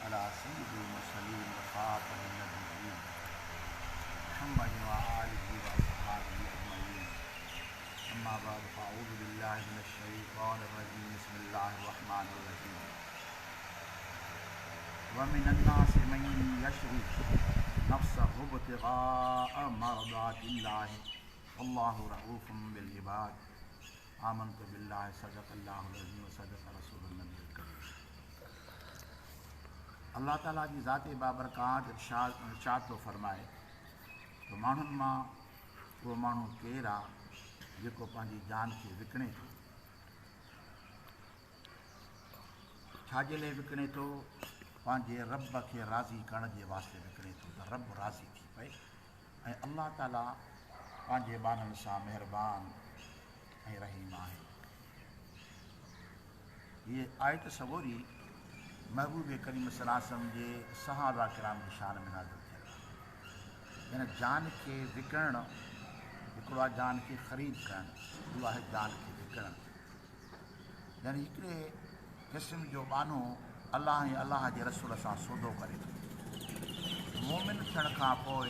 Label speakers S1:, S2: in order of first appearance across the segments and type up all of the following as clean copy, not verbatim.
S1: علي سيد المرسلين و خاتم النبيين محمد و آله و اصحابه اجمعين اما بعد فاعوذ بالله من الشيطان الرجيم بسم الله الرحمن الرحيم ومن الناس من يشري نفسه ابتغاء مرضات الله والله رؤوف بالعباد آمنت بالله صدق الله العظيم وصدق رسول النبي الڪريم الله تعالي جي ذات بابرڪات ارشاد ارشاد ٿو فرمائي ته ماڻهن مان اهو ماڻهو ڪير آ جيڪو پنهنجي جان کي وڪڻي ٿو ڇا جي لاء وڪڻي ٿو پنهنجي رب کي راضي ڪرڻ جي واسطي وڪڻي ٿو ته رب راضي ٿي پئي ۽ الله تعالي پنهنجي ٻانهن سان مهربان ۽ رحيم آهي. هيء آيت سڳوري محبوب ڪريم صلي الله عليه وسلم جي صحابه ڪرام جي شان ۾ نازل ٿيل آهي. يعني جان کي وڪڻڻ هڪڙو آهي جان کي خريد ڪرڻ، ٻيو آهي جان کي وڪڻڻ. يعني هڪڙي قسم جو ٻانهو الله ۽ الله جي رسول سان سودو ڪري ٿو. مؤمن ٿيڻ کان پوء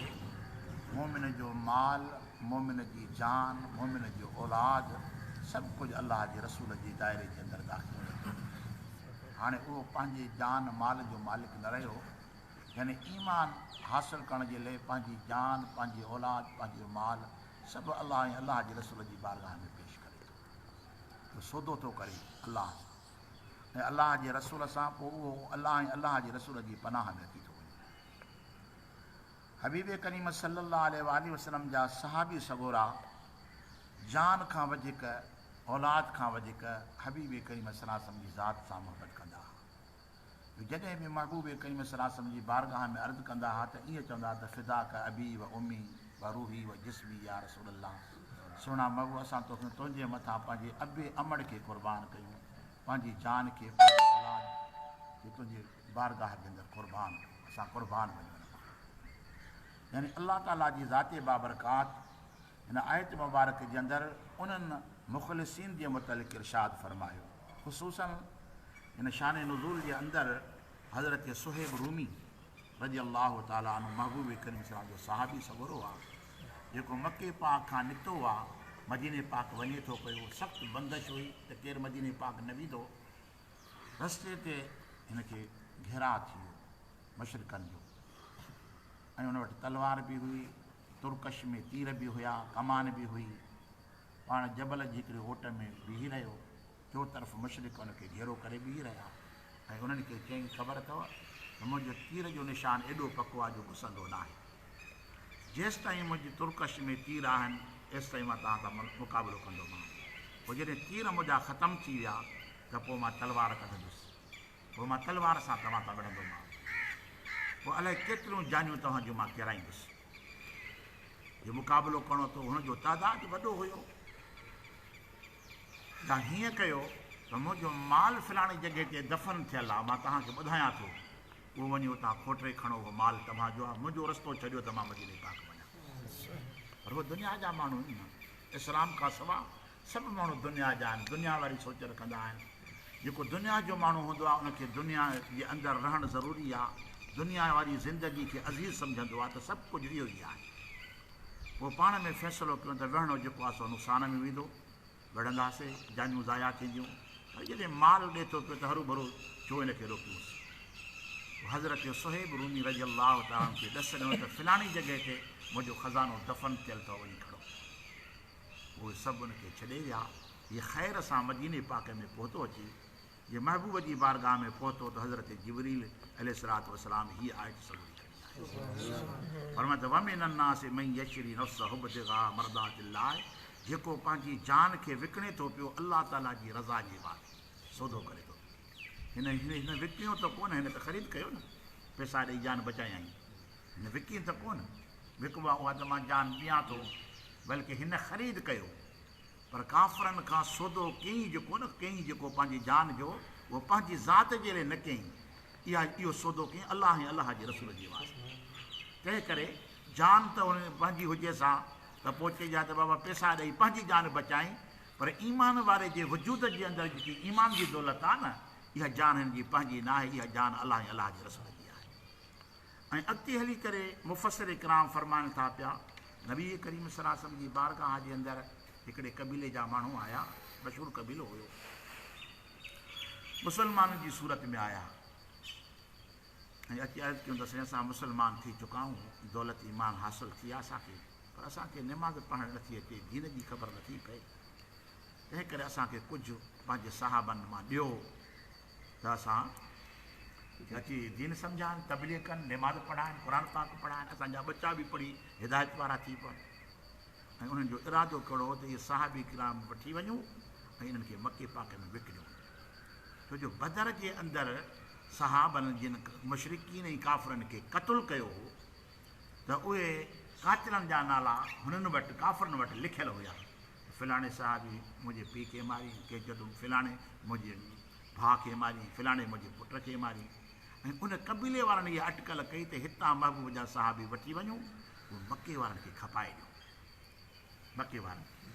S1: مؤمن جو مال، مؤمن جي جان، مؤمن جو اولاد سڀ ڪجهه الله جي رسول جي دائري جي اندر داخل ٿي ٿو. هاڻي اهو پنهنجي جان مال جو مالڪ نه رهيو. يعني ايمان حاصل ڪرڻ جي لئه پنهنجي جان، پنهنجي اولاد، پنهنجو مال سڀ الله ۽ الله جي رسول جي بارگاهه ۾ پيش ڪري ٿو. جو سودو ٿو ڪري الله سان ۽ الله جي رسول سان پوء اهو الله ۽ الله جي رسول جي پناهه ۾ اچي ٿو وڃي. حبيب ڪريم صلي الله عليه واٰله وسلم جا صحابي سڳورا جان کان وڌيڪ اولاد کان وڌيڪ حبيب ڪريم صلي الله عليه وسلم جي ذات سان محبت ڪندا ها. جو جڏهن به محبوب ڪريم صلي الله عليه وسلم جي بارگاهه ۾ عرض ڪندا ها ته ائين چوندا ها ته فداک ابي و امي و روحي و جسمي يا رسول الله سهڻا محبوب اسان توکي تنهنجي مٿان پنهنجي ابي امڙ کي قربان ڪيون پنهنجي جان کي پنهنجي اولاد کي تنهنجي بارگاهه جي اندر قربان اسان قربان وڃون ان مان يعني الله تعالي جي ذات بابرڪات هن آيت مبارڪ جي اندر انهن مخلصين جي متعلق ارشاد فرمايو خصوصا هن شان نزول جي اندر حضرت صهيب رومي رضي الله تعالٰي عنه محبوب ڪريم صلي الله عليه وسلم جو صحابي سڳورو آ جيڪو مڪي پاڪ کان نڪتو آ مديني پاڪ وڃي ٿو پيو سخت بندش هئي ته ڪير مديني پاڪ نه ويندو رستي تي هن کي گهيراء ٿي ويو مشرڪن جو ۽ ان وٽ تلوار به هئي ترڪش ۾ تير به هيا ڪمان به هئي پاڻ جبل جي هڪڙي اوٽ ۾ بيهي رهيو چوطرف مشرڪ ان کي گهيرو ڪري بيهي رهيا ۽ انهن کي چيائين، خبر اٿو ته منهنجو تير جو نشان ايڏو پڪو آهي جو گسندو ناهي. جيستائين منهنجي ترڪش ۾ تير آهن، ايستائين مان توهان سان مقابلو ڪندومانء. پوء جڏهن تير منهنجا ختم ٿي ويا ته پوء مان تلوار ڪڍندس. پوء مان تلوار سان توهان سان وڙهندومانء. پوء الائي ڪيتريون جانيون توهان جون مان ڪيرائيندس. جو مقابلو ڪرڻو اٿو، هن جو تعداد وڏو هيو. يا هيئن ڪيو ته منهنجو مال فلاڻي جڳهه تي دفن ٿيل آهي، مان توهان کي ٻڌايان ٿو، اهو وڃي اتان کوٽي کڻو، اهو مال توهان جو آهي، منهنجو رستو ڇڏيو ته مان مديني پاڪ وڃان. پر اهي دنيا جا ماڻهو آهن نه، اسلام کان سوا سڀ ماڻهو دنيا جا آهن، دنيا واري سوچ رکندا آهن. جيڪو دنيا جو ماڻهو هوندو آهي، ان کي دنيا جي اندر رهڻ ضروري آهي، دنيا واري زندگي کي عزيز سمجهندو آهي ته سڀ ڪجهه اهو ئي آهي. پوء پاڻ ۾ فيصلو ڪيو ته وڙهڻو جيڪو آهي سو نقصان ۾ ويندو، وڙهنداسين، جانيون ضايع ٿينديون، پر جڏهن مال ڏئي ٿو پيو ته هروڀرو ڇو ان کي روڪيونس. پوء حضرت صهيب رومي رضي الله تعالٰي عنه کي ڏس ڏنو ته فلاڻي جڳهه تي منهنجو خزانو دفن ٿيل اٿو وڃي کڻو. اهي سڀ ان کي ڇڏي ويا. هي خير سان مديني پاڪ ۾ پهتو اچي جي محبوب جي بارگاهه ۾ پهتو ته حضرت جبريل عليه الصلوة والسلام هيء آيت سڳوري کڻي آيو. فرمايو ته ومن الناس من يشري نفسه ابتغاء مرضات الله جيڪو پنهنجي جان کي وڪڻي ٿو پيو الله تعالي جي رضا جي واسطي سودو ڪري ٿو پيو. هن هن وڪڻيو ته ڪونه هن ته خريد ڪيو نه پئسا ڏئي جان بچايائين. هن وڪين ته ڪونه وڪبو آهي اها ته مان جان ڏيان ٿو بلڪه هن خريد ڪيو. پر ڪافرن کان سودو ڪيائين جيڪو نه ڪيائين جيڪو پنهنجي جان جو اهو پنهنجي ذات جي لئي نه ڪيائين اها اهو سودو ڪيائين الله ۽ الله جي رسول جي واسطي تنهن ڪري جان ته ان پنهنجي هجيس ها ته پوء چئجي ها ته بابا پئسا ڏئي پنهنجي جان بچائين پر ايمان واري جي وجود جي اندر جيڪي ايمان جي دولت آهي نه اها جان هن جي پنهنجي ناهي، اها جان الله ۽ الله جي رسول جي آهي. ۽ اڳتي هلي ڪري مفسر ڪرام فرمائن ٿا پيا، نبي ڪريم صلي الله عليه وسلم جي بارگاهه جي اندر هڪڙي قبيلي جا ماڻهو آيا، مشهور قبيلو هيو، مسلمانن جي صورت ۾ آيا ۽ اچي عرض ڪيون ته سائين اسان مسلمان ٿي چڪا آهيون، دولت ايمان حاصل ٿي آهي اسان کي، پر اسان کي نماز پڙهڻ نٿي اچي، دين جي خبر نٿي پئي، تنهن ڪري اسان کي ڪجهه پنهنجي صحابن مان ڏيو ته اسان اچي دين سمجهائن، تبليغ ڪن، نماز پڙهائن، قرآن پاڪ پڙهائن، اسان جا ٻچا به پڙهي هدايت وارا ٿي پون. ۽ انهن جو ارادو ڪهڙو هو ته اهي صحابي ڪرام وٺي وڃون ۽ انهن کي مڪي پاڪ ۾ وڪڻيون. ڇو جو بدر جي اندر صحابن جن مشرڪين ۽ ڪافرن کي قتل ڪيو هو ته اهي قاتلن جا نالا هنن وٽ، ڪافرن وٽ، لکيل هيا ته فلاڻي صحابي منهنجي پيء کي ماريائين، ڪنهن چيو ته فلاڻي منهنجي ڀاء کي ماريائين، فلاڻي منهنجي پٽ کي ماريائين ۽ ان قبيلي وارن اها اٽڪل ڪئي ته هتان محبوب جا صحابي وٺي وڃون اهي مڪي وارن کي کپائي ڏيون. مڪي وارن کي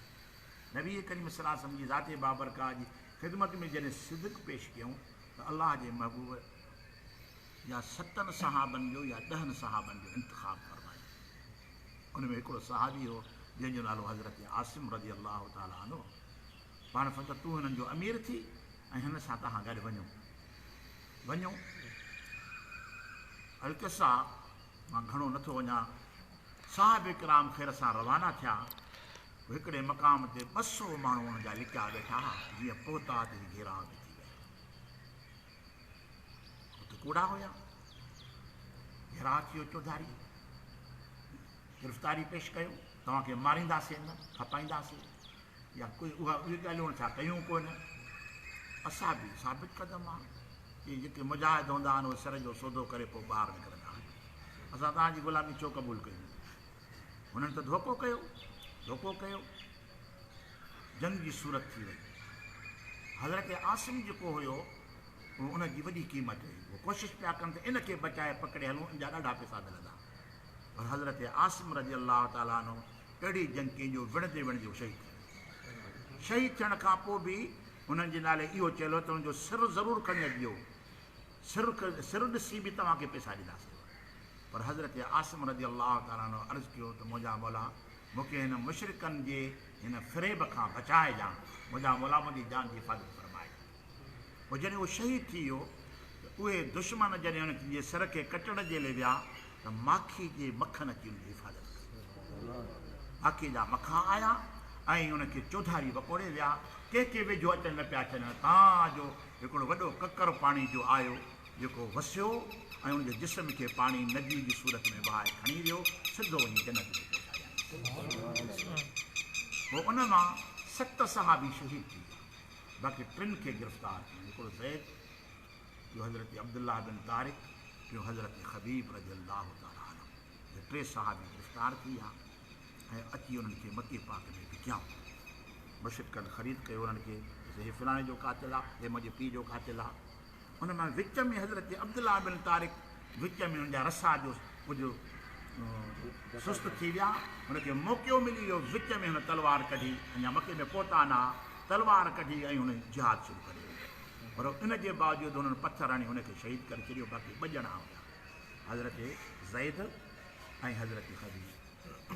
S1: نبي ڪريم صلي الله عليه وسلم جي ذات بابرڪات جي خدمت ۾ جڏهن صدق پيش ڪيائون ته الله جي محبوب يا ستن صحابن جو يا ڏهن صحابن جو انتخاب فرمايو. ان ۾ هڪڙو صحابي هو جنهن جو نالو حضرت عاصم رضي الله تعالٰي عنه هو. پاڻ فرمايو ته تون هنن جو امير ٿي ۽ هن سان توهان گڏ وڃو. وڃو. القصه مان گهڻو نٿو وڃان. صحابه ڪرام خير سان روانا ٿيا. هڪڙي مقام تي 200 ماڻهو انهن جا لڪيا ويٺا ها. جيئن پهتا ته هي گهيراء ۾ ٿي ويا. اتي ڪوڙا هيا. گهيراء ٿي ويو چوڌاري. گرفتاري پيش ڪيو. توهان کي مارينداسين نه، کپائينداسين. يا ڪوئي اها اهي ڳالهيون هن ڇا ڪيون ڪونه. اسان به ثابت قدم آ ڪي جيڪي مجاهد هوندا آهن اهي سر جو سودو ڪري پوء ٻاهر نڪرندا آهن. اسان توهان جي غلامي ڇو قبول ڪيون؟ هنن ته ڌوڪو ڪيو، ڌوڪو ڪيو. جنگ جي صورت ٿي وئي. حضرت عاصم جيڪو هيو اهو ان جي وڏي قيمت هئي. هو ڪوشش پيا ڪن ته ان کي بچائي پڪڙي هلون ان جا ڏاڍا پئسا ملندا. پر حضرت عاصم رضي الله تعالٰي عنه اهڙي جنگ ڪئي جو وڙهندي وڙهندي هو شهيد ٿي ويو. شهيد ٿيڻ کان پوء به هنن جي نالي اهو چيل هو ته هن جو سر ضرور کڻي اچجو، سر سر ڏسي به توهان کي پئسا ڏينداسين. پر حضرت عاصم رضي الله تعالٰي عنه عرض ڪيو ته منهنجا مولا مون کي هن مشرڪن جي هن فريب کان بچائجان، منهنجا مولا منهنجي جان جي حفاظت فرمائجان. پوء جڏهن هو شهيد ٿي ويو ته اهي دشمن جڏهن هن جي سر کي ڪٽڻ جي لئي ويا ته ماکي جي مکن اچي ان جي حفاظت ڪئي. ماکي جا مکا آيا ۽ ان کي چوڌاري وڪوڙي ويا، ڪنهن کي ويجهو اچڻ نه پيا ڇڏن، تان جو هڪڙو وڏو ڪڪر پاڻي جو آيو، جيڪو وسيو ۽ ان جي جسم کي پاڻي ندي جي صورت ۾ وهائي کڻي ويو، سڌو وڃي جنت ۾ پهچايائينس. پوء ان مان ست صحابي شهيد ٿي ويا. باقي ٽن کي گرفتار ڪيائين، هڪڙو زيد، ٻيو حضرت عبدالله بن طارق، ٽيون حضرت خبيب رضي الله تعالٰي عنه. اهي ٽي صحابي گرفتار ٿي ويا ۽ اچي انهن کي مڪي پاڪ ۾ وڪيائون. مشرڪن خريد ڪيو انهن کي، چيس هي فلاڻي جو قاتل آ، هي منهنجي پيء جو قاتل آ. ان مان وچ ۾ حضرت عبدالله بن طارق وچ ۾ ان جا رسا جو ڪجهه سست ٿي ويا، هن کي موقعو ملي ويو، وچ ۾ هن تلوار ڪڍي، اڃا مڪي ۾ پهتا نه ها، تلوار ڪڍي ۽ هن جهاد شروع ڪري ڏنو، پر ان جي باوجود هنن پٿر هڻي هن کي شهيد ڪري ڇڏيو، باقي ٻه ڄڻا هيا، حضرت زيد ۽ حضرت خبيب.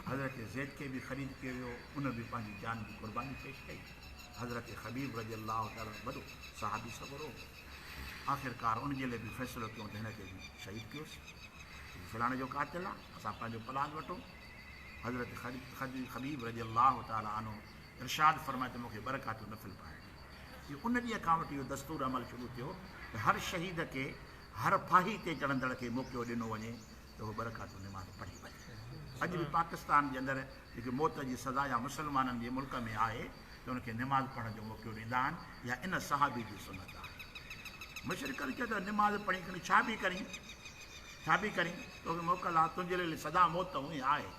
S1: حضرت زيد کي به خريد ڪيو ويو، ان به پنهنجي جان جي قرباني پيش ڪئي. حضرت خبيب رضي الله تعالٰي عنه وڏو صحابي سڳورو هو. آخرڪار ان جي لاء به فيصلو ڪيو ته هن کي به شهيد ڪيوس، هي فلاڻي جو قاتل آ، اسان پنهنجو پلاند وٺون. حضرت خبيب رضي الله تعالٰي عنه ارشاد فرمايو ته مون کي ٻه رڪعتون نفل پڙهائڻ ڏيو. اهو ان ڏينهن کان وٺي اهو دستور عمل شروع ٿيو ته هر شهيد کي هر ڦاهي تي چڙهندڙ کي موقعو ڏنو وڃي ته هو ٻه رڪعتون نماز پڙهي وڃي. اڄ به پاڪستان جي اندر جيڪي موت جي سزا يا مسلمانن جي ملڪ ۾ آهي ته ان کي نماز پڙهڻ جو موقعو ڏيندا آهن اها ان صحابي جي سنت آهي. مشرڪن چيو ته نماز پڙهين کڻي ڇا به ڪرين ڇا به ڪرين توکي موڪل آهي تنهنجي لاء سزا موت ته هونئن آهي.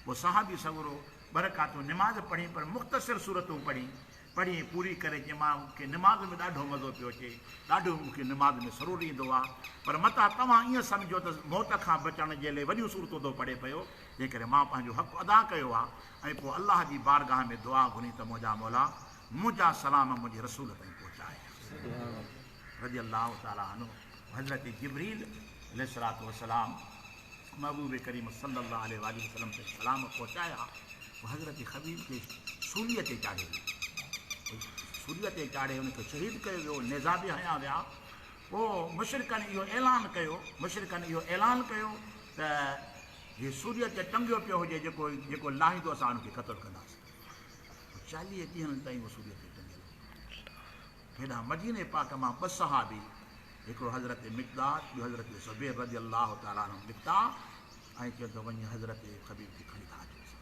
S1: پوء صحابي سڳورو ٻه رڪعتون نماز پڙهي پر مختصر سورتون پڙهي پڙهي پوري ڪري چي مان کي نماز ۾ ڏاڍو مزو پيو اچي ڏاڍو مون کي نماز ۾ سرور ايندو آ پر متان توهان ائين سمجهو ته موت کان بچڻ جي لئي وڏيون سورتون ٿو پڙهي پيو تنهن ڪري مان پنهنجو حق ادا ڪيو آ ۽ پوء الله جي بارگاهه ۾ دعا گهري ته منهنجا مولا منهنجا سلام منهنجي رسول تائين پهچائجان. رضي الله تعالٰي عنه حضرت جبريل عليه الصلوة والسلام محبوب ڪريم صلّي الله عليه واٰله وسلّم تي سلام پهچايا پوء حضرت خبيب کي سوليء تي چاڙهيو ويو سوليء تي چاڙهي ان کي شهيد ڪيو ويو نيزا به هنيا ويا پوء مشرڪن اهو اعلان ڪيو مشرڪن اهو اعلان ڪيو ته هي سوليء تي ٽنگيو پيو هجي جيڪو جيڪو لاهيندو اسان ان کي قتل ڪنداسين پوء 40 ڏينهن تائين اهو سوليء تي ٽنگيل هو هيڏانهن مديني پاڪ مان ٻه صحابي هڪڙو حضرت مقداد ٻيو حضرت زبير رضي الله تعالٰي عنهم نڪتا ۽ چيو ته وڃي حضرت خبيب کي کڻي ٿا اچون اسان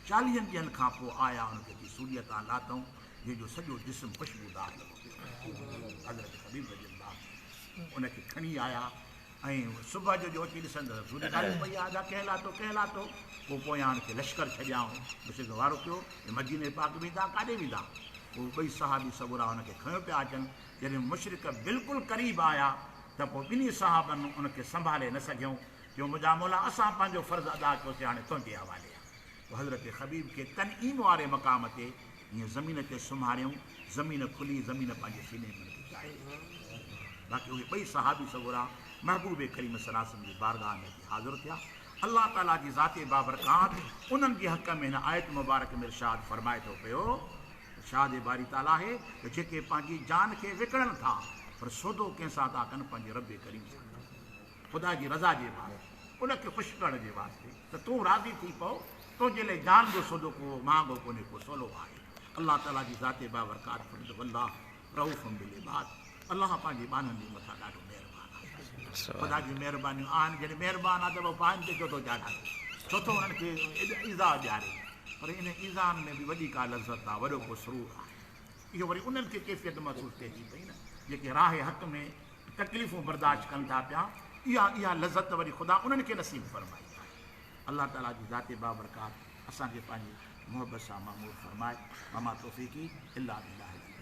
S1: چاليهن ڏينهن کان پوء آيا ان کي اچي سوليء تان لاٿئون جنهن جو سڄو جسم خوشبودار لڳو پيو هو حضرت خبيب رضي الله ان کي کڻي آيا ۽ صبح جو جو اچي ڏسن ته سوري خالي پئي آ، ادا ڪنهن لاتو، ڪنهن لاتو؟ پوء پويان ان کي لشڪر ڇڏيائون، مشرڪن وارو ڪيو، اهي مديني پاڪ ويندا، ڪاڏي ويندا؟ پوء ٻئي صحابي سڳورا ان کي کنيو پيا اچن، جڏهن مشرڪ بلڪل قريب آيا ته پوء ٻنهي صحابن ان کي سنڀالي نه سگهيون، چيو منهنجا مولا اسان پنهنجو فرض ادا ڪيوسين هاڻي تنهنجي حوالي آ. پوء حضرت خبيب کي تنعيم واري مقام تي ائين زمين تي سمهاريائون، زمين کلي، زمين پنهنجي سيني ۾ ان کي جاء ڏئي ڇڏي. باقي اهي ٻئي صحابي سڳورا محبوب ڪريم صلعم جي بارگاهه ۾ اچي حاضر ٿيا. الله تعاليٰ جي ذات بابرڪات انهن جي حق ۾ هن آيت مبارڪ ۾ ارشاد فرمائي ٿو پيو، ارشاد باري تعاليٰ آهي ته جيڪي پنهنجي جان کي وڪڻن ٿا پر سودو ڪنهن سان ٿا ڪن پنهنجي رب ڪريم سان ڪن ٿا. خدا جي رضا جي واسطي، ان کي خوش ڪرڻ جي واسطي ته تون راضي ٿي پئو، تنهنجي لاء جان جو سودو ڪو مهانگو ڪونهي ڪو سولو آهي. الله تعاليٰ جي ذات بابرڪات فرمائي ٿو والله رؤف بالعباد الله پنهنجي ٻانهن جي مٿان ڏاڍو مهربان آهي. خدا جون مهربانيون آهن، جڏهن مهربان آهي ته پوء باهين تي ڇو ٿو چاڙهائي، ڇو ٿو انهن کي ايذاء ڏياري، پر انهن ايذائن ۾ به وڏي ڪا لذت آهي، وڏو ڪو سرور آهي. اهو وري انهن کي ڪيفيت محسوس ٿئي ٿي پئي نه جيڪي راهه حق ۾ تڪليفون برداشت ڪن ٿا پيا، اها اها لذت وري خدا انهن کي نصيب فرمائي آهي. الله تعاليٰ جي ذات بابرڪات اسان کي پنهنجي محبت سان معمور فرمائي. وما توفيقي الا بالله العلي.